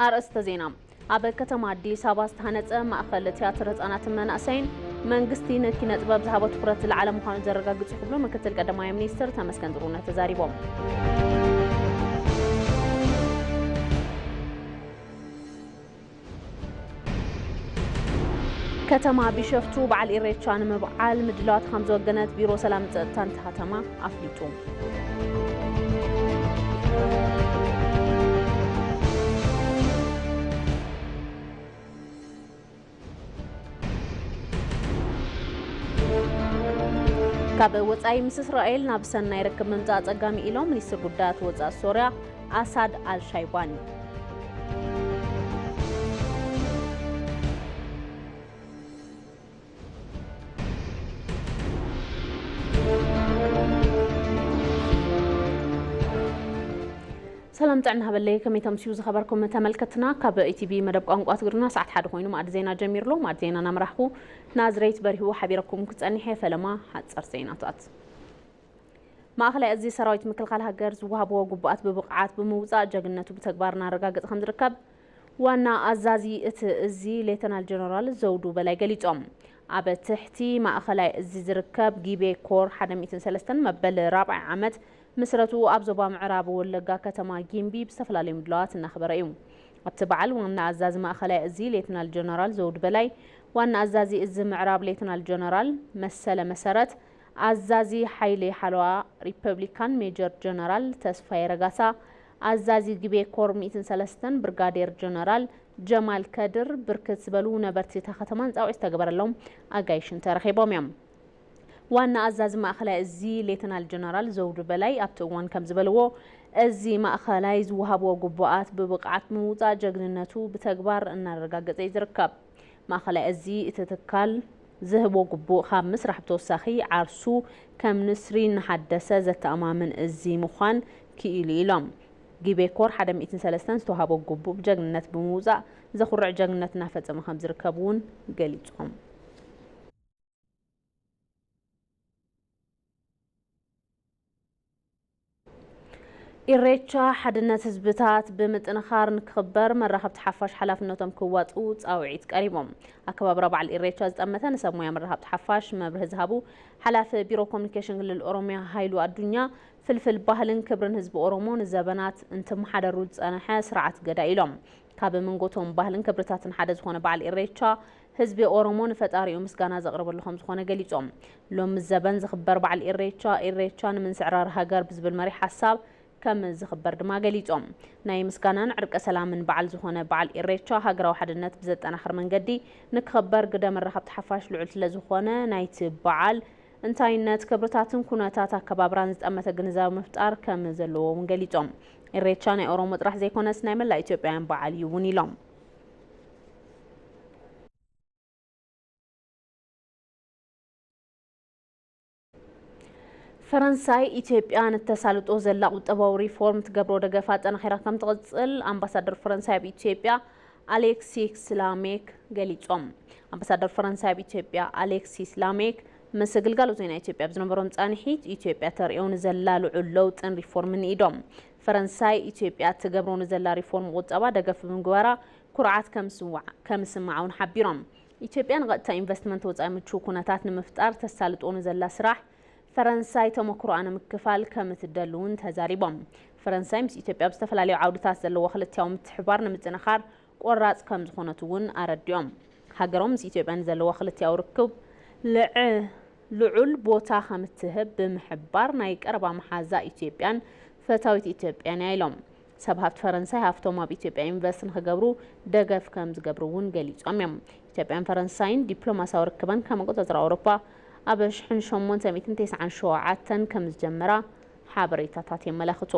ኣርእስተ ዜና። ኣብ ከተማ ኣዲስ ኣበባ ዝተሃነጸ ማእኸል ቲያትር ህጻናትን መናእሰይን መንግስቲ ንኪነ ጥበብ ዝሃቦ ትኹረት ዝለዓለ ምዃኑ ዘረጋግጽ ክብሉ ምክትል ቀዳማይ ሚኒስትር ተመስገን ጥሩነህ ተዛሪቦም። ከተማ ቢሸፍቱ በዓል ኢሬቻ ንምብዓል ምድላዋት ከም ዘወገነት ቢሮ ሰላም ጸጥታን ከተማ ኣፍሊጡ። ካብ ወጻኢ ምስ እስራኤል ናብ ሰናይ ርክብ ምምጻእ ኣጸጋሚ ኢሎም ሚኒስትር ጉዳያት ወጻኢ ሶርያ ኣሳድ ኣልሻይባኒ። ሰላም ጥዕና ሃበለይ፣ ከመይ ተምስዩ ዝኸበርኩም ተመልከትና? ካብ ኢቲቪ መደብ ቋንቋ ትግርኛ ሰዓት ሓደ ኮይኑ መኣዲ ዜና ጀሚሩ ኣሎ። መኣዲ ዜና እናመራሕኩ ናዝሬት በሪሁ ሓቢረኩም ክጸንሕ እየ። ፈለማ ሓጸር ዜናታት። ማእኸላይ እዚ ሰራዊት ምክልኻል ሃገር ዝወሃብዎ ግቡኣት ብብቕዓት ብምውፃእ ጀግንነቱ ብተግባር እናረጋገፀ ከም ዝርከብ ዋና ኣዛዚ እቲ እዚ ሌተናል ጀነራል ዘውዱ በላይ ገሊፆም። ኣብ ትሕቲ ማእኸላይ እዚ ዝርከብ ጊቤ ኮር ሓደ ሚእትን ሰለስተን መበል ራብዓይ ዓመት ምስረቱ ኣብ ዞባ ምዕራብ ወለጋ ከተማ ጊምቢ ብዝተፈላለዩ ምድላዋት እናኽበረ እዩ። ኣብቲ በዓል ዋና ኣዛዚ ማእኸላይ እዚ ሌተናል ጀነራል ዘውዱ በላይ፣ ዋና ኣዛዚ እዚ ምዕራብ ሌተናል ጀነራል መሰለ መሰረት፣ ኣዛዚ ሓይሊ ሓለዋ ሪፐብሊካን ሜጀር ጀነራል ተስፋዬ ረጋሳ፣ ኣዛዚ ግቤ ኮር ሚእትን ሰለስተን ብርጋዴር ጀነራል ጀማል ከድር፣ ብርክት ዝበሉ ነበርቲ እታ ከተማን ጻውዒት ዝተገበረሎም ኣጋይሽን ተረኺቦም እዮም። ዋና ኣዛዚ ማእኸላይ እዚ ሌተናል ጀነራል ዘውዱ በላይ ኣብቲ እዋን ከም ዝበልዎ፣ እዚ ማእኸላይ ዝወሃብዎ ግቡኣት ብብቕዓት ምውፃእ ጀግንነቱ ብተግባር እናረጋገፀ እዩ ዝርከብ። ማእኸላይ እዚ እቲ ትካል ዝህቦ ግቡእ ካብ ምስራሕ ብተወሳኺ ዓርሱ ከም ንስሪ እናሓደሰ ዘተኣማምን እዚ ምዃን ክኢሉ ኢሎም። ጊቤ ኮር ሓደ ሚእትን ሰለስተን ዝተዋህቦ ግቡእ ብጀግንነት ብምውፃእ ዘኹርዕ ጀግንነት እናፈፀመ ከም ዝርከብ እውን ገሊፆም። ኢሬቻ ሓድነት ህዝብታት ብምጥንኻር ንክኽበር መራኸብቲ ሓፋሽ ሓላፍነቶም ክዋፅኡ ፃውዒት ቀሪቦም። ኣከባብራ በዓል ኢሬቻ ዝጠመተ ንሰብ ሞያ መራኸብቲ ሓፋሽ መብርሂ ዝሃቡ ሓላፊ ቢሮ ኮሚኒኬሽን ክልል ኦሮሚያ ሃይሉ ኣዱኛ፣ ፍልፍል ባህልን ክብርን ህዝቢ ኦሮሞ ንዘበናት እንትመሓደሩ ዝፀንሐ ስርዓት ገዳ ኢሎም። ካብ መንጎቶም ባህልን ክብርታትን ሓደ ዝኾነ በዓል ኢሬቻ ህዝቢ ኦሮሞ ንፈጣሪኡ ምስጋና ዘቕርበሉ ከም ዝኾነ ገሊጾም። ሎሚ ዘበን ዝኽበር በዓል ኢሬቻ፣ ኢሬቻ ንምንስዕራር ሃገር ብዝብል መሪሕ ሓሳብ ከም ዝኽበር ድማ ገሊጾም። ናይ ምስጋናን ዕርቀ ሰላምን በዓል ዝኾነ በዓል ኢሬቻ ሃገራዊ ሓድነት ብዘጠናኽር መንገዲ ንክኽበር ግደ መራኸብቲ ሓፋሽ ልዑል ስለ ዝኾነ ናይቲ በዓል እንታይነት፣ ክብርታትን ኩነታት ኣከባብራን ዝጠመተ ግንዛበ ምፍጣር ከም ዘለዎ እውን ገሊጾም። ኢሬቻ ናይ ኦሮሞ ጥራሕ ዘይኮነስ ናይ መላእ ኢትዮጵያውያን በዓል እዩ እውን ኢሎም። ፈረንሳይ ኢትዮጵያ ንተሳልጦ ዘላ ቁጠባዊ ሪፎርም ትገብሮ ደገፍ ኣጠናኺራ ከም ትቕጽል ኣምባሳደር ፈረንሳይ ኣብ ኢትዮጵያ ኣሌክሲስ ላሜክ ገሊጾም። ኣምባሳደር ፈረንሳይ ኣብ ኢትዮጵያ ኣሌክሲስ ላሜክ ምስ ግልጋሎት ዜና ኢትዮጵያ ኣብ ዝነበሮም ጻንሒት፣ ኢትዮጵያ ተርእዮ ንዘላ ልዑል ለውጥን ሪፎርምን ንኢዶም። ፈረንሳይ ኢትዮጵያ ትገብሮ ንዘላ ሪፎርም ቁጠባ ደገፍ ብምግባራ ኩርዓት ከም ዝስዋ-፣ ከም ዝስምዓ እውን ሓቢሮም። ኢትዮጵያ ንቐጥታ ኢንቨስትመንት ወጻኢ ምቹው ኩነታት ንምፍጣር ተሳልጦ ንዘላ ስራሕ ፈረንሳይ ተመክሮኣ ንምክፋል ከም እትደሊ እውን ተዛሪቦም። ፈረንሳይ ምስ ኢትዮጵያ ኣብ ዝተፈላለዩ ዓውድታት ዘለዎ ክልቲያዊ ምትሕብባር ንምጥንኻር ቆራጽ ከም ዝኾነት እውን ኣረዲኦም። ሃገሮም ምስ ኢትዮጵያ ንዘለዋ ክልቲያዊ ርክብ ልዕ-፣ ልዑል ቦታ ከም እትህብ ብምሕባር፣ ናይ ቀረባ መሓዛ ኢትዮጵያን ፈታዊት ኢትዮጵያን እያ ኢሎም። ሰብ ሃፍቲ ፈረንሳይ ሃፍቶም ኣብ ኢትዮጵያ ኢንቨስት ንክገብሩ ደገፍ ከም ዝገብሩ እውን ገሊጾም እዮም። ኢትዮጵያን ፈረንሳይን ዲፕሎማሲያዊ ርክበን ከም ኣቆጻጽራ ኣውሮፓ ኣብ ሽሕን ሸሞንተ ሚእትን ተስዓን ሸውዓተን ከም ዝጀመራ ሓበሬታታት የመላኽቱ።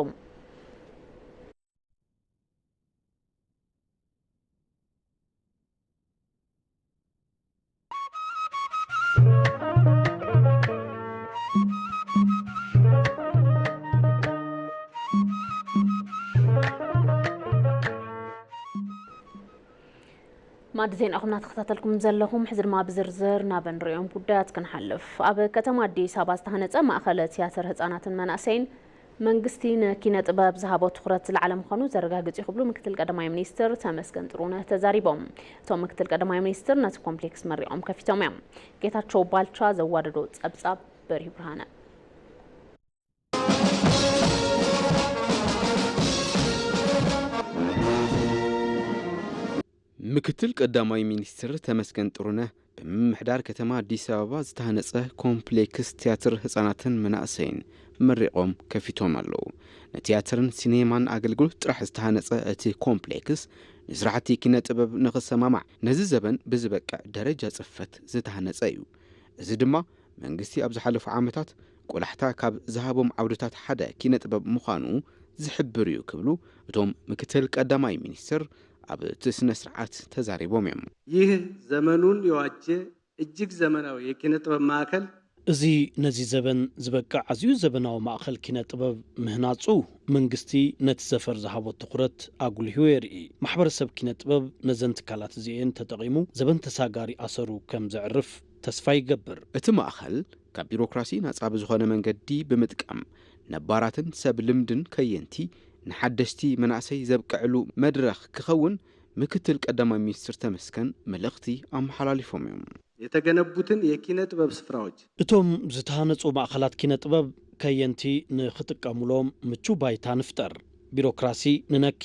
ማዕዲ ዜናኹም እናተኸታተልኩም ዘለኹም፣ ሕዚ ድማ ብዝርዝር ናብ እንሪኦም ጉዳያት ክንሓልፍ። ኣብ ከተማ ኣዲስ ኣበባ ዝተሃነፀ ማእኸል ቲያትር ህፃናትን መናእሰይን መንግስቲ ንኪነ ጥበብ ዝሃቦ ትኹረት ዝለዓለ ምዃኑ ዘረጋግጽ እዩ ክብሉ ምክትል ቀዳማይ ሚኒስትር ተመስገን ጥሩነህ ተዛሪቦም። እቶም ምክትል ቀዳማይ ሚኒስትር ነቲ ኮምፕሌክስ መሪቖም ከፊቶም እዮም። ጌታቸው ባልቻ ዘዋደዶ ጸብጻብ በሪሁ ብርሃነ። ምክትል ቀዳማይ ሚኒስትር ተመስገን ጥሩነህ ብምምሕዳር ከተማ ኣዲስ ኣበባ ዝተሃነፀ ኮምፕሌክስ ቲያትር ህፃናትን መናእሰይን መሪቖም ከፊቶም ኣለዉ። ንቲያትርን ሲኔማን ኣገልግሎት ጥራሕ ዝተሃነፀ እቲ ኮምፕሌክስ ንስራሕቲ ኪነ ጥበብ ንኽሰማማዕ ነዚ ዘበን ብዝበቅዕ ደረጃ ፅፈት ዝተሃነፀ እዩ። እዚ ድማ መንግስቲ ኣብ ዝሓለፉ ዓመታት ቆላሕታ ካብ ዝሃቦም ዓውድታት ሓደ ኪነ ጥበብ ምዃኑ ዝሕብር እዩ ክብሉ እቶም ምክትል ቀዳማይ ሚኒስትር ኣብቲ ስነ ስርዓት ተዛሪቦም እዮም። ይህ ዘመኑን የዋጀ እጅግ ዘመናዊ የኪነ ጥበብ ማእከል እዚ ነዚ ዘበን ዝበቅዕ ኣዝዩ ዘበናዊ ማእኸል ኪነ ጥበብ ምህናፁ መንግስቲ ነቲ ዘፈር ዝሃቦ ትኹረት ኣጉሊሁ የርኢ። ማሕበረሰብ ኪነ ጥበብ ነዘን ትካላት እዚኤን ተጠቒሙ ዘበን ተሳጋሪ ኣሰሩ ከም ዘዕርፍ ተስፋ ይገብር። እቲ ማእኸል ካብ ቢሮክራሲ ናፃ ብዝኾነ መንገዲ ብምጥቃም ነባራትን ሰብ ልምድን ከየንቲ ንሓደሽቲ መናእሰይ ዘብቅዕሉ መድረኽ ክኸውን ምክትል ቀዳማይ ሚኒስትር ተመስገን መልእኽቲ ኣመሓላሊፎም እዮም። የተገነቡትን የኪነ ጥበብ ስፍራዎች እቶም ዝተሃነፁ ማእኸላት ኪነ ጥበብ ከየንቲ ንኽጥቀሙሎም ምቹ ባይታ ንፍጠር። ቢሮክራሲ ንነኪ።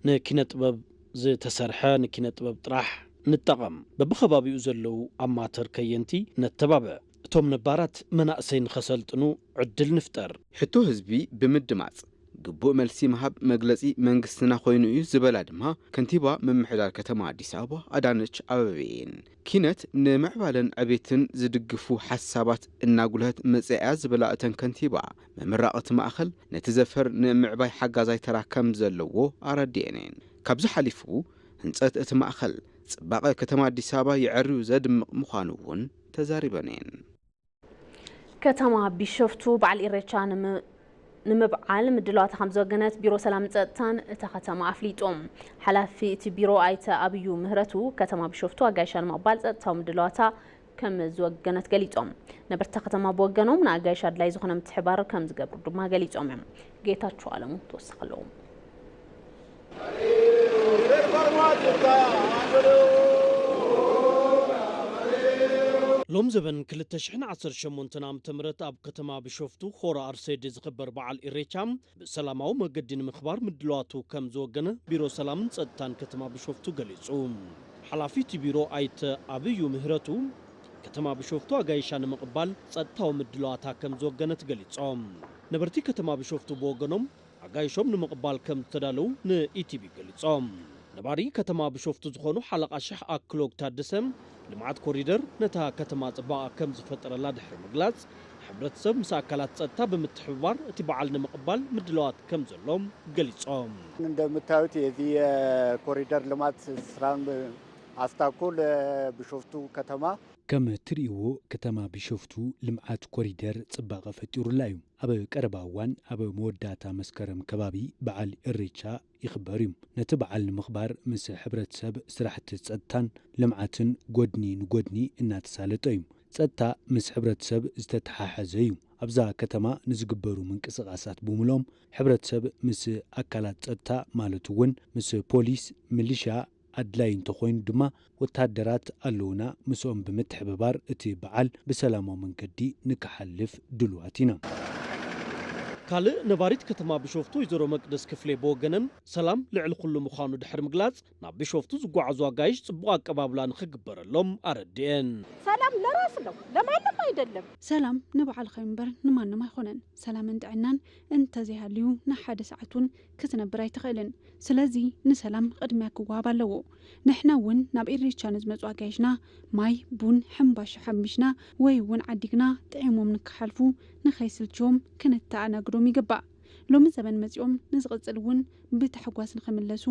ንኪነ ጥበብ ዝተሰርሐ ንኪነ ጥበብ ጥራሕ ንጠቐም። በብኸባቢኡ ዘለዉ ኣማተር ከየንቲ ነተባብዕ። እቶም ነባራት መናእሰይ ንኸሰልጥኑ ዕድል ንፍጠር። ሕቶ ህዝቢ ብምድማፅ ግቡእ መልሲ ምሃብ መግለፂ መንግስትና ኮይኑ እዩ ዝበላ ድማ ከንቲባ ምምሕዳር ከተማ ኣዲስ ኣበባ ኣዳነች ኣበቤ እየን። ኪነት ንምዕባለን ዕቤትን ዝድግፉ ሓሳባት እናጉልሀት መፅኣ ዝበላ እተን ከንቲባ፣ መመራቕቲ ማእኸል ነቲ ዘፈር ንምዕባይ ሓጋዛይ ተራ ከም ዘለዎ ኣረዲኤን እየን። ካብዚ ሓሊፉ ህንፀት እቲ ማእኸል ፅባቐ ከተማ ኣዲስ ኣበባ የዐርዩ ዘድምቕ ምዃኑ እውን ተዛሪበን እየን። ከተማ ቢሾፍቱ በዓል ኢሬቻ ንምብዓል ምድላዋታ ከም ዘወገነት ቢሮ ሰላምን ጸጥታን እታ ከተማ ኣፍሊጡ። ሓላፊ እቲ ቢሮ ኣይተ ኣብዩ ምህረቱ፣ ከተማ ቢሾፍቱ ኣጋይሻ ንምቕባል ጸጥታዊ ምድላዋታ ከም ዝወገነት ገሊጾም። ነበርቲ እታ ከተማ ብወገኖም ንኣጋይሽ ኣድላይ ዝኾነ ምትሕብባር ከም ዝገብሩ ድማ ገሊጾም እዮም። ጌታቸው ኣለሙ ተወሳኺ ኣለዎ። ሎም ዘበን ክልተ ሽሕን ዓሰርተ ሸሞንተን ዓመተ ምህረት ኣብ ከተማ ቢሾፍቱ ሆራ ኣርሰዲ ዝኽበር በዓል ኢሬቻ ብሰላማዊ መገዲ ንምኽባር ምድላዋቱ ከም ዝወገነ ቢሮ ሰላምን ጸጥታን ከተማ ቢሾፍቱ ገሊጹ። ሓላፊ እቲ ቢሮ ኣይተ ኣብዩ ምህረቱ፣ ከተማ ቢሾፍቱ ኣጋይሻ ንምቕባል ጸጥታዊ ምድላዋታ ከም ዝወገነት ገሊጾም። ነበርቲ ከተማ ቢሾፍቱ ብወገኖም ኣጋይሾም ንምቕባል ከም ዝተዳለዉ ንኢቲቪ ገሊጾም። ነባሪ ከተማ ቢሾፍቱ ዝኾኑ ሓለቓ ሽሕ ኣክሎግ ታደሰ፣ ልምዓት ኮሪደር ነታ ከተማ ጽባቐ ከም ዝፈጠረላ ድሕሪ ምግላጽ፣ ሕብረተሰብ ምስ ኣካላት ጸጥታ ብምትሕብባር እቲ በዓል ንምቕባል ምድላዋት ከም ዘሎ ገሊጾም። እንደምታዩት የዚህ የኮሪደር ልማት ስራን አስታኮ ለቢሾፍቱ ከተማ ከም ትርእይዎ ከተማ ቢሾፍቱ ልምዓት ኮሪደር ጽባቐ ፈጢሩላ እዩ። ኣብ ቀረባ እዋን ኣብ መወዳእታ መስከረም ከባቢ በዓል እሬቻ ይኽበር እዩ። ነቲ በዓል ንምኽባር ምስ ሕብረተሰብ ስራሕቲ ጸጥታን ልምዓትን ጎድኒ ንጎድኒ እናተሳለጠ እዩ። ጸጥታ ምስ ሕብረተሰብ ዝተተሓሐዘ እዩ። ኣብዛ ከተማ ንዝግበሩ ምንቅስቓሳት ብምሎም ሕብረተሰብ ምስ ኣካላት ጸጥታ ማለት እውን ምስ ፖሊስ፣ ምልሻ፣ ኣድላይ እንተኾይኑ ድማ ወታደራት ኣለውና፣ ምስኦም ብምትሕብባር እቲ በዓል ብሰላማዊ መንገዲ ንክሓልፍ ድሉዋት ኢና። ካልእ ነባሪት ከተማ ቢሾፍቱ ወይዘሮ መቅደስ ክፍሌ ብወገነን ሰላም ልዕሊ ኩሉ ምዃኑ ድሕሪ ምግላጽ ናብ ቢሾፍቱ ዝጓዓዙ ኣጋይሽ ጽቡቕ ኣቀባብላ ንኽግበረሎም ኣረድኤን። ሰላም ለራስ ነው ለማንም አይደለም። ሰላም ንባዕልኻ እዩ እምበር ንማንም ኣይኾነን። ሰላምን ጥዕናን እንተዘይሃልዩ ንሓደ ሰዓት እውን ክትነብር ኣይትኽእልን። ስለዚ ንሰላም ቅድሚያ ክወሃብ ኣለዎ። ንሕና እውን ናብ ኢሬቻ ንዝመፁ ኣጋይሽና ማይ፣ ቡን፣ ሕምባሻ ሓምቢሽና ወይ እውን ዓዲግና ጥዒሞም ንክሓልፉ ንኸይስልችዎም ክንተኣናግዶም ይግባእ። ሎሚ ዘበን መፂኦም ንዝቕፅል እውን ብታሕጓስ ንኽምለሱ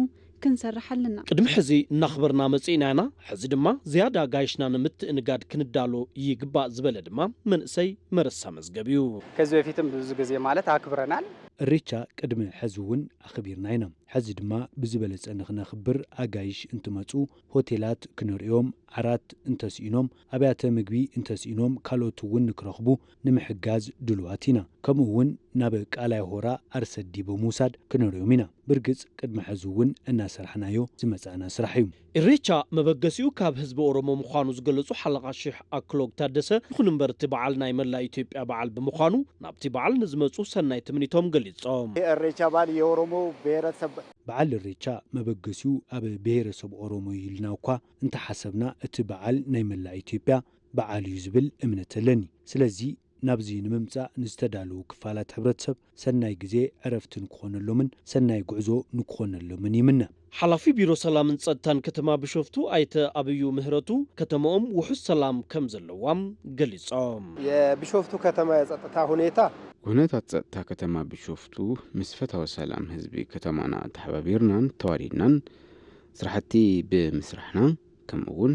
ክንሰርሕ ኣለና። ቅድሚ ሕዚ እናኽበርና መጺእና ኢና። ሕዚ ድማ ዝያዳ ኣጋይሽና ንምትእንጋድ ክንዳሎ ይግባእ ዝበለ ድማ መንእሰይ መረሳ መዝገብ እዩ። ከዚህ በፊትም ብዙ ጊዜ ማለት አክብረናል። እሬቻ ቅድሚ ሕዚ እውን ኣኽቢርና ኢና። ሕዚ ድማ ብዝበለጸ ንኽነኽብር ኣጋይሽ እንትመጹ ሆቴላት ክንርእዮም፣ ዓራት እንተስኢኖም፣ ኣብያተ ምግቢ እንተስኢኖም ካልኦት እውን ንክረኽቡ ንምሕጋዝ ድሉዋት ኢና። ከምኡ እውን ናብ ቃላይ ሆራ ኣርሰዲ ብምውሳድ ክንርእዮም ኢና። ብርግጽ ቅድሚ ሕዚ እውን እናሰራሕናዮ ዝመጻእና ስራሕ እዩ። ኢሬቻ መበገሲኡ ካብ ህዝቢ ኦሮሞ ምዃኑ ዝገለጹ ሓለቓ ሽሕ ኣክሎግ ታደሰ፣ ይኹን እምበር እቲ በዓል ናይ መላእ ኢትዮጵያ በዓል ብምዃኑ ናብቲ በዓል ንዝመጹ ሰናይ ትምኒቶም ገሊጾም። የእሬቻ በዓል የኦሮሞ ብሔረሰብ በዓል እሬቻ መበገሲኡ ኣብ ብሔረሰብ ኦሮሞ እዩ ኢልና እኳ እንተሓሰብና እቲ በዓል ናይ መላእ ኢትዮጵያ በዓል እዩ ዝብል እምነት ኣለኒ። ስለዚ ናብዚ ንምምጻእ ንዝተዳለዉ ክፋላት ሕብረተሰብ ሰናይ ግዜ ዕረፍትን ክኾነሎምን ሰናይ ጉዕዞ ንክኾነሎምን ይምነ። ሓላፊ ቢሮ ሰላምን ጸጥታን ከተማ ቢሾፍቱ ኣይተ ኣብዩ ምህረቱ ከተማኦም ውሑስ ሰላም ከም ዘለዋም ገሊጾም። የቢሾፍቱ ከተማ የጸጥታ ሁኔታ ኩነታት ጸጥታ ከተማ ቢሾፍቱ ምስ ፈታዊ ሰላም ህዝቢ ከተማና ተሓባቢርናን ተዋዲድናን ስራሕቲ ብምስራሕና ከምኡ እውን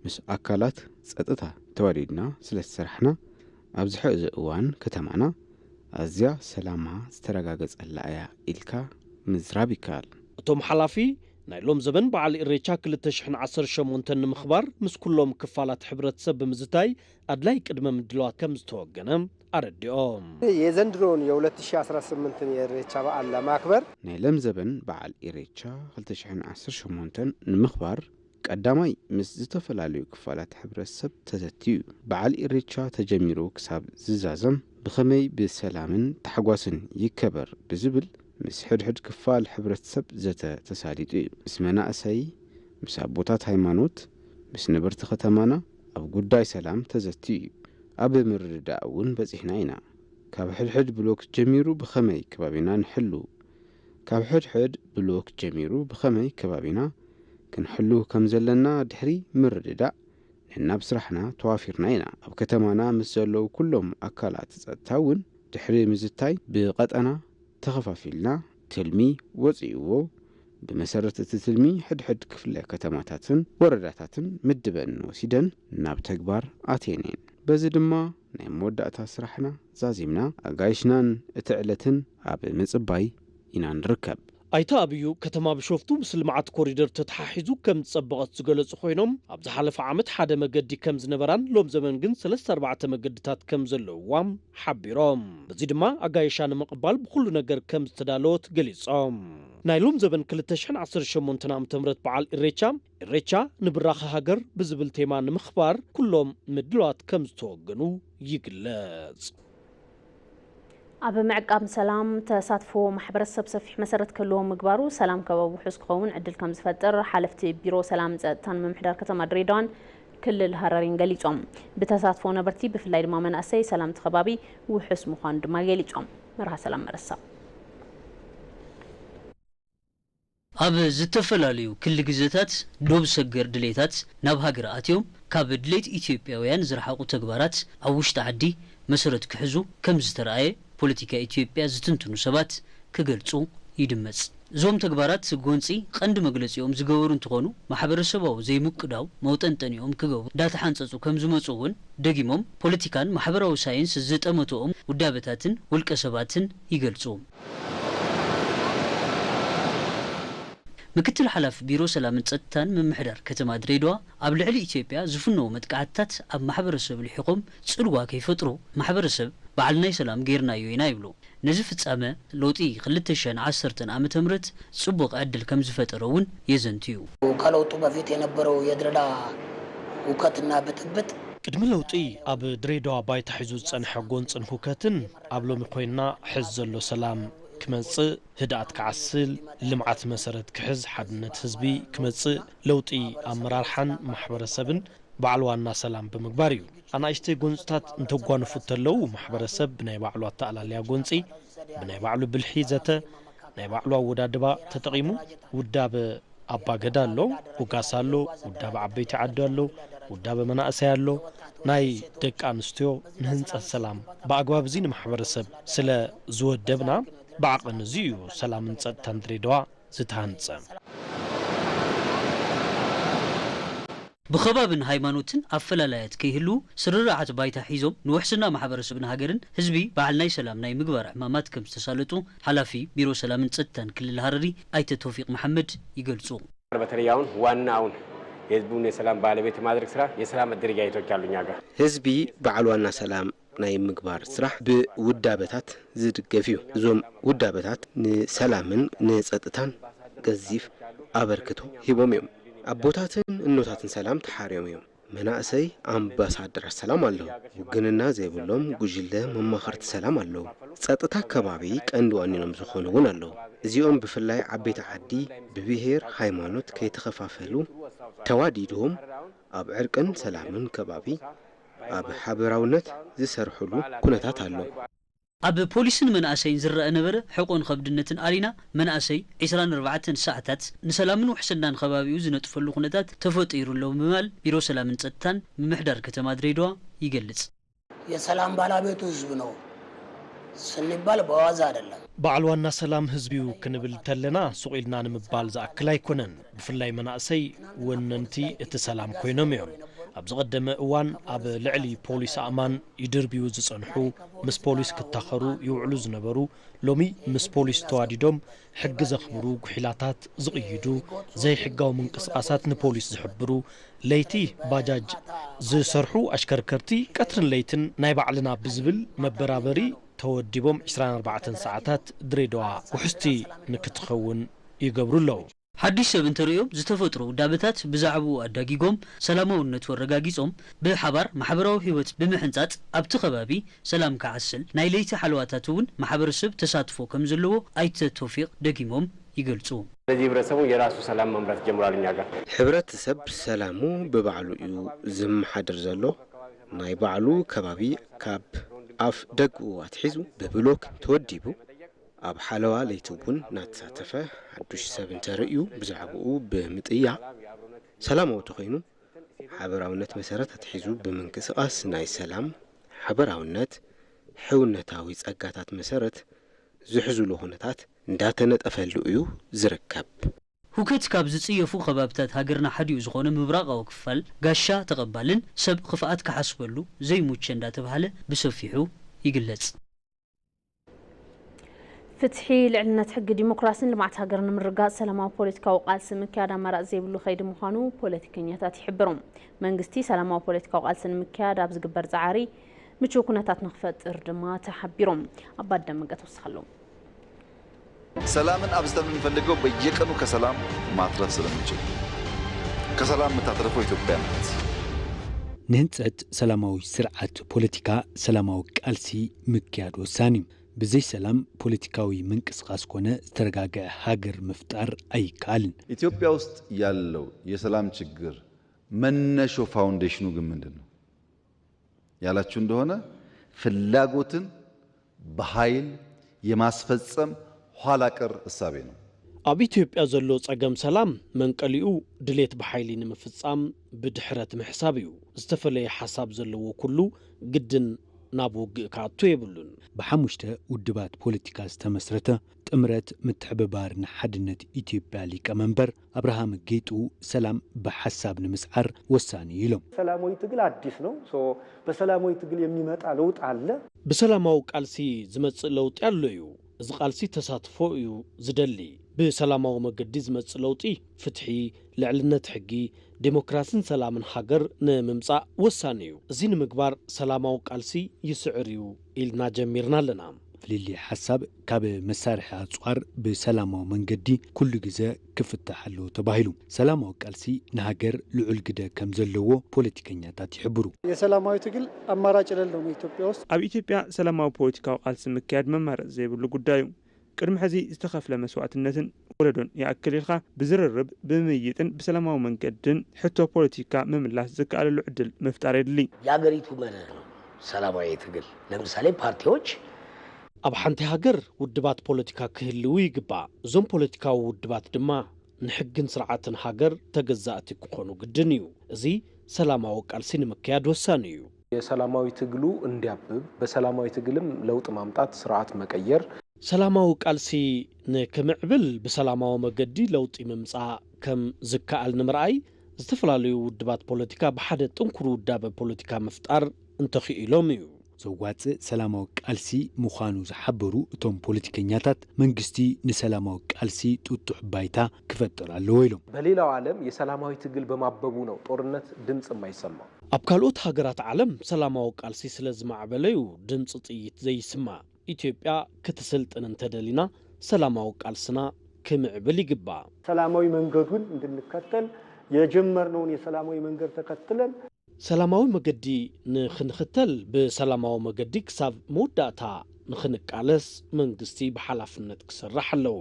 ምስ ኣካላት ጸጥታ ተዋዲድና ስለ ዝሰራሕና ኣብዚ ሕዚ እዋን ከተማና ኣዝያ ሰላማ ዝተረጋገጸላ እያ ኢልካ ምዝራብ ይከኣል። እቶም ሓላፊ ናይ ሎም ዘበን በዓል ኢሬቻ ክልተ ሽሕን ዓሰርተ ሸሞንተን ንምኽባር ምስ ኩሎም ክፋላት ሕብረተሰብ ብምዝታይ ኣድላይ ቅድመ ምድላዋት ከም ዝተወገነ ኣረዲኦም። የዘንድሮውን የ2018ን የኢሬቻ በዓል ለማክበር ናይ ለም ዘበን በዓል ኢሬቻ ክልተ ሽሕን ዓሰርተ ሸሞንተን ንምኽባር ቀዳማይ ምስ ዝተፈላለዩ ክፋላት ሕብረተሰብ ተዘትዩ እዩ። በዓል ኢሬቻ ተጀሚሩ ክሳብ ዝዛዘም ብኸመይ ብሰላምን ታሕጓስን ይከበር ብዝብል ምስ ሕድሕድ ክፋል ሕብረተሰብ ዘተ ተሳሊጡ እዩ። ምስ መናእሰይ፣ ምስ ኣቦታት ሃይማኖት፣ ምስ ነበርቲ ከተማና ኣብ ጉዳይ ሰላም ተዘትዩ እዩ። ኣብ ምርድዳእ እውን በጺሕና ኢና። ካብ ሕድሕድ ብሎክ ጀሚሩ ብኸመይ ከባቢና ንሕሉ፣ ካብ ሕድሕድ ብሎክ ጀሚሩ ብኸመይ ከባቢና ክንሕሉ ከም ዘለና ድሕሪ ምርድዳእ ነናብ ስራሕና ተዋፊርና ኢና። ኣብ ከተማና ምስ ዘለዉ ኩሎም ኣካላት ጸጥታ እውን ድሕሪ ምዝታይ ብቐጠና ተኸፋፊልና ትልሚ ወጺእዎ። ብመሰረት እቲ ትልሚ ሕድሕድ ክፍለ ከተማታትን ወረዳታትን ምድበን ወሲደን ናብ ተግባር ኣትየን እየን። በዚ ድማ ናይ መወዳእታ ስራሕና ዛዚምና ኣጋይሽናን እቲ ዕለትን ኣብ ምጽባይ ኢና ንርከብ። ኣይተ ኣብዩ ከተማ ቢሾፍቱ ምስ ልምዓት ኮሪደር ተተሓሒዙ ከም ዝጸበቐት ዝገለጹ ኮይኖም ኣብ ዝሓለፈ ዓመት ሓደ መገዲ ከም ዝነበራን ሎም ዘመን ግን ሰለስተ ኣርባዕተ መገድታት ከም ዘለውዋ ሓቢሮም። በዚ ድማ ኣጋይሻ ንምቕባል ብኹሉ ነገር ከም ዝተዳለወት ገሊጾም። ናይ ሎም ዘበን ክልተ ሽሕን ዓሰርተ ሸሞንተን ዓመተ ምህረት በዓል ኢሬቻ፣ ኢሬቻ ንብራኸ ሃገር ብዝብል ቴማ ንምኽባር ኩሎም ምድላዋት ከም ዝተወገኑ ይግለጽ። ኣብ ምዕቃብ ሰላም ተሳትፎ ማሕበረሰብ ሰፊሕ መሰረት ክህልዎ ምግባሩ ሰላም ከባቢ ውሑስ ክኸውን ዕድል ከም ዝፈጥር ሓለፍቲ ቢሮ ሰላም ጸጥታን ምምሕዳር ከተማ ድሬዳዋን ክልል ሃረሪን ገሊጾም። ብተሳትፎ ነበርቲ ብፍላይ ድማ መናእሰይ ሰላም እቲ ከባቢ ውሑስ ምዃኑ ድማ ገሊጾም። መርሃ ሰላም መረሳ። ኣብ ዝተፈላለዩ ክሊ ግዘታት ዶብ ሰገር ድሌታት ናብ ሃገር ኣትዮም ካብ ድሌት ኢትዮጵያውያን ዝረሓቑ ተግባራት ኣብ ውሽጢ ዓዲ መሰረት ክሕዙ ከም ዝተረኣየ ፖለቲካ ኢትዮጵያ ዝትንትኑ ሰባት ክገልጹ ይድመጽ። እዞም ተግባራት ጎንጺ ቀንዲ መግለጺኦም ዝገበሩ እንትኾኑ ማሕበረሰባዊ ዘይምቅዳው መውጠንጠኒኦም ክገብሩ እንዳተሓንጸጹ ከም ዝመጹ እውን ደጊሞም ፖለቲካን ማሕበራዊ ሳይንስ ዝጠመትኦም ውዳበታትን ውልቀ ሰባትን ይገልጹ። ምክትል ሓላፊ ቢሮ ሰላምን ጸጥታን ምምሕዳር ከተማ ድሬዳዋ ኣብ ልዕሊ ኢትዮጵያ ዝፍነዉ መጥቃዕትታት ኣብ ማሕበረሰብ ልሒቖም ጽልዋ ከይፈጥሩ ማሕበረሰብ በዓል ናይ ሰላም ጌርናዮ ኢና ይብሉ። ነዚ ፍጻመ ለውጢ ክልተ ሽሕን ዓሰርተን ዓመተ ምህረት ጽቡቕ ዕድል ከም ዝፈጠረ እውን የዘንትዩ። ከለውጡ በፊት የነበረው የድሬዳ ሁከትና ብጥብጥ ቅድሚ ለውጢ ኣብ ድሬዳዋ ባይታ ሒዙ ዝጸንሐ ጎንጽን ሁከትን ኣብ ሎሚ ኮይንና ሕዚ ዘሎ ሰላም ክመጽእ፣ ህድኣት ክዓስል፣ ልምዓት መሰረት ክሕዝ፣ ሓድነት ህዝቢ ክመጽእ፣ ለውጢ ኣመራርሓን ማሕበረሰብን በዓል ዋና ሰላም ብምግባር እዩ። ኣናእሽተይ ጎንጽታት እንተጓንፉ እንተለዉ ማሕበረሰብ ብናይ ባዕሉ ኣተኣላልያ ጎንጺ፣ ብናይ ባዕሉ ብልሒ ዘተ፣ ናይ ባዕሉ ኣወዳድባ ተጠቒሙ ውዳበ ኣባገዳ ኣሎ፣ ኡጋሳ ኣሎ፣ ውዳበ ዓበይቲ ዓዲ ኣሎ፣ ውዳበ መናእሰይ ኣሎ፣ ናይ ደቂ ኣንስትዮ ንህንጸት ሰላም ብኣግባብ እዚ ንማሕበረሰብ ስለ ዝወደብና ብዓቐን እዚ እዩ ሰላምን ጸጥታን ድሬዳዋ ዝተሃንጸ። ብኸባብን ሃይማኖትን ኣፈላላያት ከይህሉ ስርርዓት ባይታ ሒዞም ንውሕስና ማሕበረሰብን ሃገርን ህዝቢ በዓል ናይ ሰላም ናይ ምግባር ዕማማት ከም ዝተሳለጡ ሓላፊ ቢሮ ሰላምን ጸጥታን ክልል ሃረሪ ኣይተ ቶፊቅ መሓመድ ይገልጹ። በተለይ አሁን ዋናውን የህዝቡን የሰላም ባለቤት የማድረግ ስራ የሰላም አደረጃጀቶች አሉ እኛ ጋር። ህዝቢ በዓል ዋና ሰላም ናይ ምግባር ስራሕ ብውዳበታት ዝድገፍ እዩ። እዞም ውዳበታት ንሰላምን ንጸጥታን ገዚፍ ኣበርክቶ ሂቦም እዮም። ኣቦታትን እኖታትን ሰላም ተሓርዮም እዮም። መናእሰይ ኣምባሳደራት ሰላም ኣለዉ። ውግንና ዘይብሎም ጉጅለ መማኸርቲ ሰላም ኣለዉ። ጸጥታ ከባቢ ቀንዲ ዋኒኖም ዝኾኑ እውን ኣለዉ። እዚኦም ብፍላይ ዓበይቲ ዓዲ ብብሄር ሃይማኖት ከይተኸፋፈሉ ተዋዲዶም ኣብ ዕርቅን ሰላምን ከባቢ ኣብ ሓበራውነት ዝሰርሕሉ ኩነታት ኣሎ። ኣብ ፖሊስን መናእሰይን ዝረኣ ነበረ ሕቆን ኸብድነትን ኣሊና መናእሰይ ዕስራን ኣርባዕተን ሰዓታት ንሰላምን ውሕስናን ኸባቢኡ ዝነጥፈሉ ኩነታት ተፈጢሩ ኣሎ ብምባል ቢሮ ሰላምን ጸጥታን ምምሕዳር ከተማ ድሬዳዋ ይገልጽ። የሰላም ባላቤቱ ህዝብ ነው ስንባል በዋዛ አይደለም። በዓል ዋና ሰላም ህዝብ እዩ ክንብል ተለና ሱቕ ኢልና ንምባል ዝኣክል ኣይኮነን። ብፍላይ መናእሰይ ወነንቲ እቲ ሰላም ኮይኖም እዮም። ኣብ ዝቐደመ እዋን ኣብ ልዕሊ ፖሊስ ኣእማን ይድርብዩ ዝጸንሑ፣ ምስ ፖሊስ ክታኸሩ ይውዕሉ ዝነበሩ፣ ሎሚ ምስ ፖሊስ ተዋዲዶም ሕጊ ዘኽብሩ፣ ጉሒላታት ዝቕይዱ፣ ዘይሕጋዊ ምንቅስቓሳት ንፖሊስ ዝሕብሩ፣ ለይቲ ባጃጅ ዝሰርሑ ኣሽከርከርቲ ቀትርን ለይትን ናይ ባዕልና ብዝብል መበራበሪ ተወዲቦም ዕስራን ኣርባዕተን ሰዓታት ድሬዳዋ ውሕስቲ ንክትኸውን ይገብሩ ኣለዉ። ሓዱሽ ሰብ እንተርእዮም ዝተፈጥሮ ውዳበታት ብዛዕብኡ ኣዳጊጎም ሰላማውነቱ ኣረጋጊጾም ብሓባር ማሕበራዊ ህይወት ብምሕንጻጽ ኣብቲ ከባቢ ሰላም ክዓስል ናይ ለይቲ ሓለዋታት እውን ማሕበረሰብ ተሳትፎ ከምዘለዎ ኣይተ ቶፊቅ ደጊሞም ይገልጹ። ስለዚህ ህብረተሰቡ የራሱ ሰላም መምራት ጀምሯል እኛ ጋር። ሕብረተሰብ ሰላሙ ብባዕሉ እዩ ዝመሓደር ዘሎ። ናይ ባዕሉ ከባቢ ካብ ኣፍ ደግኡ ኣትሒዙ ብብሎክ ተወዲቡ ኣብ ሓለዋ ለይቲ እውን እናተሳተፈ ሓዱሽ ሰብ እንተርእዩ ብዛዕብኡ ብምጥያቕ ሰላማዊ ተኾይኑ ሓበራውነት መሰረት ኣትሒዙ ብምንቅስቓስ ናይ ሰላም፣ ሓበራውነት፣ ሕውነታዊ ጸጋታት መሰረት ዝሕዙሉ ኩነታት እንዳተነጠፈሉ እዩ ዝርከብ። ሁከት ካብ ዝጽየፉ ከባብታት ሃገርና ሓዲኡ ዝኾነ ምብራቓዊ ክፋል ጋሻ ተቐባልን ሰብ ኽፍኣት ክሓስበሉ ዘይሙቸ እንዳተብሃለ ብሰፊሑ ይግለጽ። ፍትሒ፣ ልዕልነት ሕጊ፣ ዲሞክራሲን ልምዓት ሃገር ንምርግጋጽ ሰላማዊ ፖለቲካዊ ቃልሲ ምክያድ ኣማራጺ ዘይብሉ ከይዲ ምዃኑ ፖለቲከኛታት ይሕብሩ። መንግስቲ ሰላማዊ ፖለቲካዊ ቃልሲ ንምክያድ ኣብ ዝግበር ጻዕሪ ምቹው ኩነታት ንኽፈጥር ድማ ተሓቢሮም። ኣባደም ገተውስኽ ኣለዉ። ሰላምን ኣብዝተን የምንፈልገው በየቀኑ ከሰላም ማትረፍ ስለምንችል። ከሰላም የምታተርፈው ኢትዮጵያ ናት። ንህንፀት ሰላማዊ ስርዓት ፖለቲካ ሰላማዊ ቃልሲ ምክያድ ወሳኒ እዩ። ብዘይ ሰላም ፖለቲካዊ ምንቅስቃስ ኮነ ዝተረጋገዐ ሃገር ምፍጣር ኣይከኣልን። ኢትዮጵያ ውስጥ ያለው የሰላም ችግር መነሾ foundation ኑ ግን ምንድን ነው ያላችሁ እንደሆነ ፍላጎትን በሃይል የማስፈጸም ኋላ ቀር እሳቤ ነው። ኣብ ኢትዮጵያ ዘሎ ጸገም ሰላም መንቀሊኡ ድሌት ብሓይሊ ንምፍጻም ብድሕረት ምሕሳብ እዩ። ዝተፈለየ ሓሳብ ዘለዎ ኩሉ ግድን ናብ ውግእ ክኣቱ የብሉን። ብሓሙሽተ ውድባት ፖለቲካ ዝተመስረተ ጥምረት ምትሕብባርን ሓድነት ኢትዮጵያ ሊቀ መንበር ኣብርሃም ጌጡ ሰላም ብሓሳብ ንምስዓር ወሳኒ እዩ ኢሎም። ሰላማዊ ትግል አዲስ ነው። በሰላማዊ ትግል የሚመጣ ለውጥ አለ። ብሰላማዊ ቃልሲ ዝመጽእ ለውጢ ኣሎ እዩ። እዚ ቃልሲ ተሳትፎ እዩ ዝደሊ። ብሰላማዊ መገዲ ዝመጽእ ለውጢ ፍትሒ፣ ልዕልነት ሕጊ፣ ዴሞክራሲን ሰላምን ሃገር ንምምጻእ ወሳኒ እዩ። እዚ ንምግባር ሰላማዊ ቃልሲ ይስዕር እዩ ኢልና ጀሚርና ኣለና። ፍልልይ ሓሳብ ካብ መሳርሒ ኣጽዋር ብሰላማዊ መንገዲ ኩሉ ግዘ ክፍታሕ ኣለዎ ተባሂሉ። ሰላማዊ ቃልሲ ንሃገር ልዑል ግደ ከም ዘለዎ ፖለቲከኛታት ይሕብሩ። የሰላማዊ ትግል ኣማራጭ የሌለው ነው ኢትዮጵያ ውስጥ። ኣብ ኢትዮጵያ ሰላማዊ ፖለቲካዊ ቃልሲ ምክያድ መማረፂ ዘይብሉ ጉዳይ እዩ። ቅድሚ ሕዚ ዝተኸፍለ መስዋእትነትን ወለዶን ይኣክል ኢልካ ብዝርርብ፣ ብምይይጥን ብሰላማዊ መንገድን ሕቶ ፖለቲካ ምምላስ ዝከኣለሉ ዕድል ምፍጣር የድሊ። የአገሪቱ መርህ ነው ሰላማዊ ትግል። ለምሳሌ ፓርቲዎች ኣብ ሓንቲ ሃገር ውድባት ፖለቲካ ክህልዉ ይግባእ። እዞም ፖለቲካዊ ውድባት ድማ ንሕግን ስርዓትን ሃገር ተገዛእቲ ክኾኑ ግድን እዩ። እዚ ሰላማዊ ቃልሲ ንምክያድ ወሳኒ እዩ። የሰላማዊ ትግሉ እንዲያብብ፣ በሰላማዊ ትግልም ለውጥ ማምጣት፣ ስርዓት መቀየር። ሰላማዊ ቃልሲ ንክምዕብል ብሰላማዊ መገዲ ለውጢ ምምጻእ ከም ዝከኣል ንምርኣይ፣ ዝተፈላለዩ ውድባት ፖለቲካ ብሓደ ጥንኩር ውዳበ ፖለቲካ ምፍጣር እንተኽኢሎም እዩ። ዘዋጽእ ሰላማዊ ቃልሲ ምዃኑ ዝሓበሩ እቶም ፖለቲከኛታት፣ መንግስቲ ንሰላማዊ ቃልሲ ጥጡሕ ባይታ ክፈጥር ኣለዎ ኢሎም። በሌላው ዓለም የሰላማዊ ትግል በማበቡ ነው ጦርነት ድምፅ የማይሰማው። ኣብ ካልኦት ሃገራት ዓለም ሰላማዊ ቃልሲ ስለ ዝማዕበለ እዩ ድምፂ ጥይት ዘይስማዕ። ኢትዮጵያ ክትስልጥን እንተደሊና ሰላማዊ ቃልስና ክምዕብል ይግባእ። ሰላማዊ መንገዱን እንድንከተል፣ የጀመርነውን የሰላማዊ መንገድ ተከትለን ሰላማዊ መገዲ ንኽንኽተል፣ ብሰላማዊ መገዲ ክሳብ መወዳእታ ንኽንቃለስ መንግስቲ ብሓላፍነት ክሰርሕ ኣለዎ።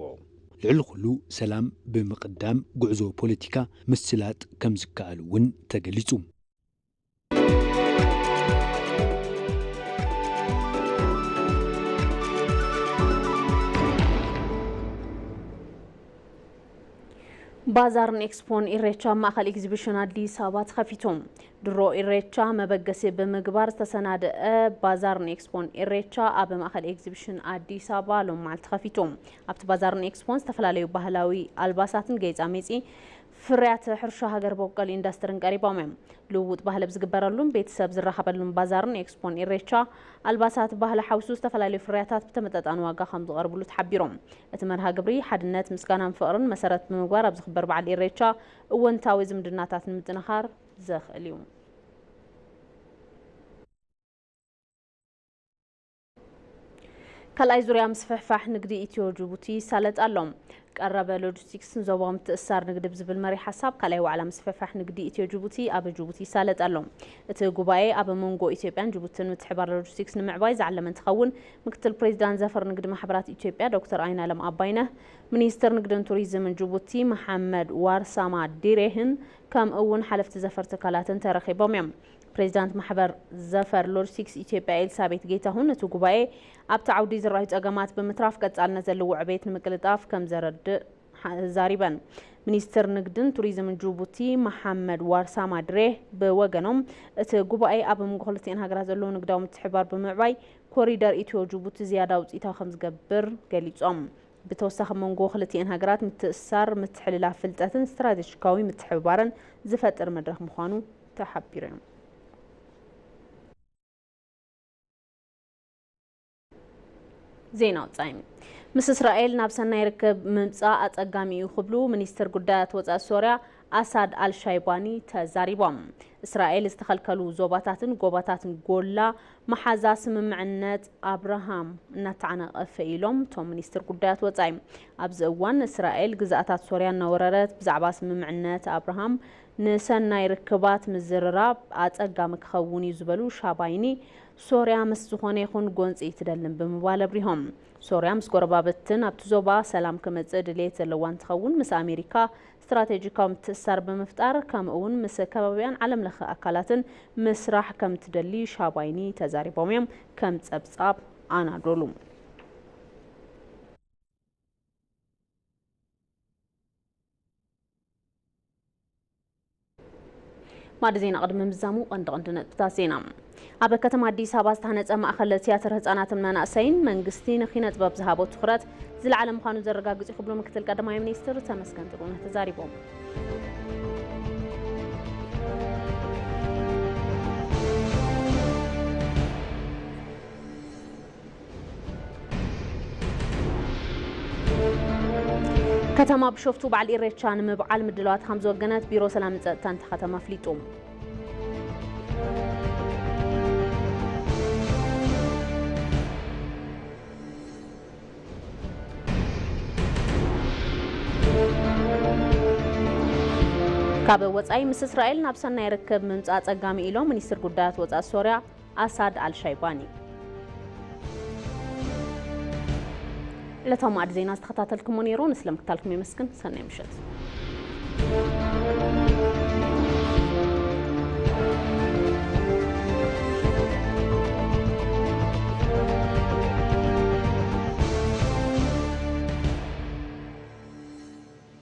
ልዕሊ ኩሉ ሰላም ብምቕዳም ጉዕዞ ፖለቲካ ምስላጥ ከም ዝከኣል እውን ተገሊጹ። ባዛርን ኤክስፖን ኢሬቻ ኣብ ማእኸል ኤግዚቢሽን ኣዲስ ኣበባ ተኸፊቱ። ድሮ ኢሬቻ መበገሲ ብምግባር ዝተሰናደአ ባዛርን ኤክስፖን ኢሬቻ ኣብ ማእኸል ኤግዚቢሽን ኣዲስ ኣበባ ሎም መዓልቲ ተኸፊቱ። ኣብቲ ባዛርን ኤክስፖን ዝተፈላለዩ ባህላዊ ኣልባሳትን ጌፃሜፂ ፍርያት ሕርሻ ሃገር በቆል ኢንዳስትርን ቀሪቦም እዮም። ልውውጥ ባህሊ ኣብ ዝግበረሉን ቤተሰብ ዝራኸበሉን ባዛርን ኤክስፖን ኢሬቻ ኣልባሳት ባህሊ ሓዊሱ ዝተፈላለዩ ፍርያታት ብተመጣጣኒ ዋጋ ከም ዝቐርብሉ ተሓቢሮም። እቲ መርሃ ግብሪ ሓድነት፣ ምስጋናን ፍቕርን መሰረት ብምግባር ኣብ ዝኽበር በዓል ኢሬቻ እወንታዊ ዝምድናታት ንምጥንኻር ዘኽእል እዩ። ካልኣይ ዙርያ ምስፍሕፋሕ ንግዲ ኢትዮ ጅቡቲ ይሳለጥ ኣሎ። ቀረበ ሎጂስቲክስ ንዞባዊ ምትእስሳር ንግዲ ብዝብል መሪሕ ሓሳብ ካልኣይ ዋዕላ ምስፍሕፋሕ ንግዲ ኢትዮ ጅቡቲ ኣብ ጅቡቲ ይሳለጥ ኣሎ። እቲ ጉባኤ ኣብ መንጎ ኢትዮጵያን ጅቡትን ምትሕባር ሎጂስቲክስ ንምዕባይ ዝዓለመ እንትኸውን፣ ምክትል ፕሬዚዳንት ዘፈር ንግዲ ማሕበራት ኢትዮጵያ ዶክተር ኣይናለም ኣባይነህ፣ ሚኒስትር ንግድን ቱሪዝምን ጅቡቲ መሓመድ ዋርሳማ ዲሬህን ከምኡ እውን ሓለፍቲ ዘፈር ትካላትን ተረኺቦም እዮም። ፕሬዚዳንት ማሕበር ዘፈር ሎጂስቲክስ ኢትዮጵያ ኤልሳቤት ጌታሁን፣ እቲ ጉባኤ ኣብቲ ዓውዲ ዝረኣዩ ጸገማት ብምትራፍ ቀጻልነት ዘለዎ ዕቤት ንምቅልጣፍ ከም ዘረድእ ሓ-፣ ዛሪበን። ሚኒስትር ንግድን ቱሪዝምን ጅቡቲ መሓመድ ዋርሳማ ድሬህ ብወገኖም፣ እቲ ጉባኤ ኣብ መንጎ ክልቲኤን ሃገራት ዘለዉ ንግዳዊ ምትሕብባር ብምዕባይ ኮሪደር ኢትዮ ጅቡቲ ዝያዳ ውጽኢታዊ ከም ዝገብር ገሊጾም። ብተወሳኺ መንጎ ክልቲኤን ሃገራት ምትእስሳር፣ ምትሕልላፍ ፍልጠትን ስትራቴጂካዊ ምትሕብባርን ዝፈጥር መድረኽ ምዃኑ ተሓቢሩ እዩ። ዜና ወጻኢ። ምስ እስራኤል ናብ ሰናይ ርክብ ምምጻእ ኣጸጋሚ እዩ ክብሉ ሚኒስትር ጉዳያት ወጻኢ ሶርያ ኣሳድ ኣልሻይባኒ ተዛሪቦም። እስራኤል ዝተኸልከሉ ዞባታትን ጎባታትን ጎላ መሓዛ ስምምዕነት ኣብርሃም እናተዓናቐፈ ኢሎም እቶም ሚኒስትር ጉዳያት ወጻኢ። ኣብዚ እዋን እስራኤል ግዝኣታት ሶርያ እናወረረት ብዛዕባ ስምምዕነት ኣብርሃም ንሰናይ ርክባት ምዝርራብ ኣጸጋሚ ክኸውን እዩ ዝበሉ ሻባይኒ፣ ሶርያ ምስ ዝኾነ ይኹን ጎንጺ ትደልን ብምባል ኣብሪሆም። ሶርያ ምስ ጎረባብትን ኣብቲ ዞባ ሰላም ክመጽእ ድሌት ዘለዋ እንትኸውን፣ ምስ ኣሜሪካ ስትራቴጂካዊ ምትእስሳር ብምፍጣር፣ ከምኡ እውን ምስ ከባቢያን ዓለም ለኸ ኣካላትን ምስራሕ ከም ትደሊ ሻባይኒ ተዛሪቦም እዮም፣ ከም ጸብጻብ ኣናዶሉ። ማዕዲ ዜና ቅድሚ ምዛሙ ቀንዲ ቀንዲ ነጥብታት ዜና። ኣብ ከተማ ኣዲስ ኣበባ ዝተሃነጸ ማእኸል ቲያትር ህጻናትን መናእሰይን መንግስቲ ንኪነ ጥበብ ዝሃቦ ትኹረት ዝለዓለ ምዃኑ ዘረጋግጽ እዩ ክብሉ ምክትል ቀዳማይ ሚኒስትር ተመስገን ጥሩነህ ተዛሪቦም። ከተማ ቢሾፍቱ በዓል ኢሬቻ ንምብዓል ምድላዋት ከም ዝወገነት ቢሮ ሰላምን ጸጥታን እታ ከተማ ኣፍሊጡ። ካብ ወጻኢ ምስ እስራኤል ናብ ሰናይ ርክብ ምምጻእ ኣጸጋሚ ኢሎም ሚኒስትር ጉዳያት ወጻኢ ሶርያ ኣሳድ ኣልሻይባኒ። ዕለታዊ ማዕዲ ዜና ዝተኸታተልኩሞ ነይሩ። ንስለ ምክታልኩም የመስግን። ሰናይ ምሸት።